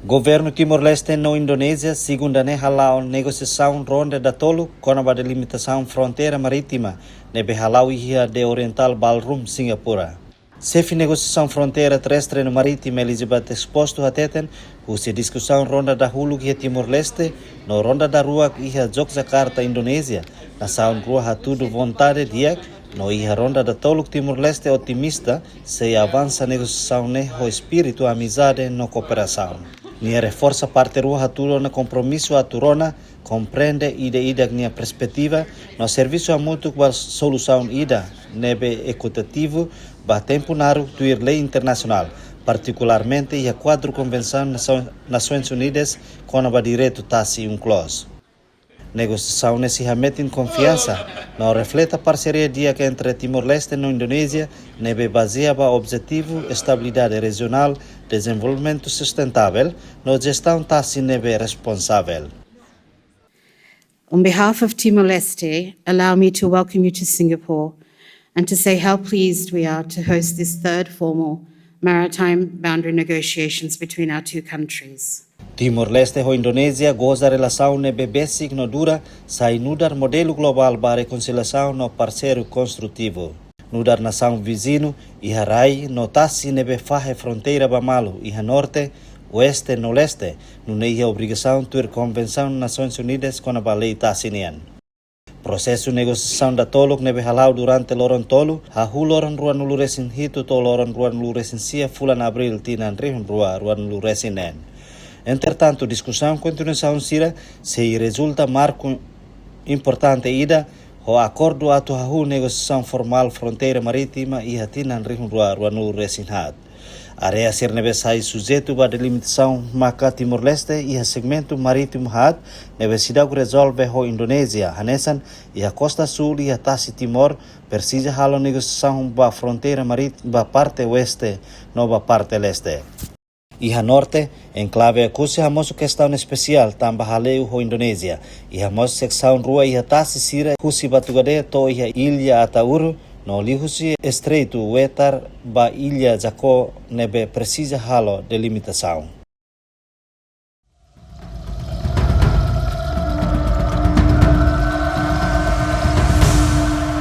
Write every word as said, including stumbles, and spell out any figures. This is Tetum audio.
Governu Timor-Leste no Indonézia segunda ne'e hala'o negosiasaun ronda datoluk kona-ba delimitasaun fronteira marítima ne'ebé hala'o iha The Oriental Ballroom, Singapura. Xefe negosiasaun fronteira terrestre no marítima Elizabeth Exposto hateten, husi diskusaun ronda dahuluk iha Timor-Leste no ronda daruak iha Yogyakarta, Indonézia, nasaun rua hatudu vontade di'ak no iha ronda datoluk Timor-Leste otimista sei avansa negosiasaun ne'e ho espíritu amizade no kooperasaun. Nia reforsa parte rua hatudu ona kompromisu atu rona, komprende ida-idak nia perspetiva no servisu hamutuk ba solusaun ida ne'ebé ekutativu ba tempu naruk tuir lei internasionál, partikularmente iha kuadru Konvensaun Nasaun-, Nasoins Unidas kona-ba direitu tasi UNCLOS. Negosiasaun ne'e sei hametin konfiansa no refleta parseria di'ak entre Timor-Leste no Indonézia ne'ebé bazeia ba objetivu estabilidade rejionál, dezenvolvimentu sustentável no jestaun tasi ne'ebé responsavel. On behalf of Timor-Leste, allow me to welcome you to Singapore and to say how pleased we are to host this third formal maritime boundary negotiations between our two countries. Timor-Leste ho Indonézia goza relasaun ne'ebé besik no dura, sai nu'udar modelu globál ba rekonsiliasaun no parseiru konstrutivu. Nu'udar nasaun viziñu, iha rai no tasi ne'ebé fahe fronteira ba malu, iha norte, oeste no leste, nune'e iha obrigasaun tuir Konvensaun Nasoins Unidas kona-ba lei tasi nian. Prosesu negosiasaun datoluk ne'ebé hala'o durante loron tolu, hahú loron ruanulu-resin-hitu to'o loron ruanulu-resin-sia fulan Abríl tinan rihun rua ruanulu-resin-neen. Entretantu, diskusaun kontinuasaun sira sei rezulta marku importante ida, ho akordu atu hahú negosiasaun formál fronteira marítima iha tinan rihun rua ruanulu-resin-haat. Área sira ne'ebé sai sujeitu ba delimitasaun maka Timor-Leste iha segmentu marítimu haat ne'ebé seidauk rezolve ho Indonézia, hanesan iha kosta súl iha tasi Timor, presiza halo negosiasaun ba fronteira marítima ba parte oeste no ba parte leste. Iha norte, enklave Oekusi hamosu kestaun espesiál tanba haleu ho Indonézia. Iha mós seksaun rua iha tasi sira husi Batu Gade to'o iha illa Ataúru, no liuhusi Estreitu Wetar ba illa Jacó ne'ebé presiza halo delimitasaun.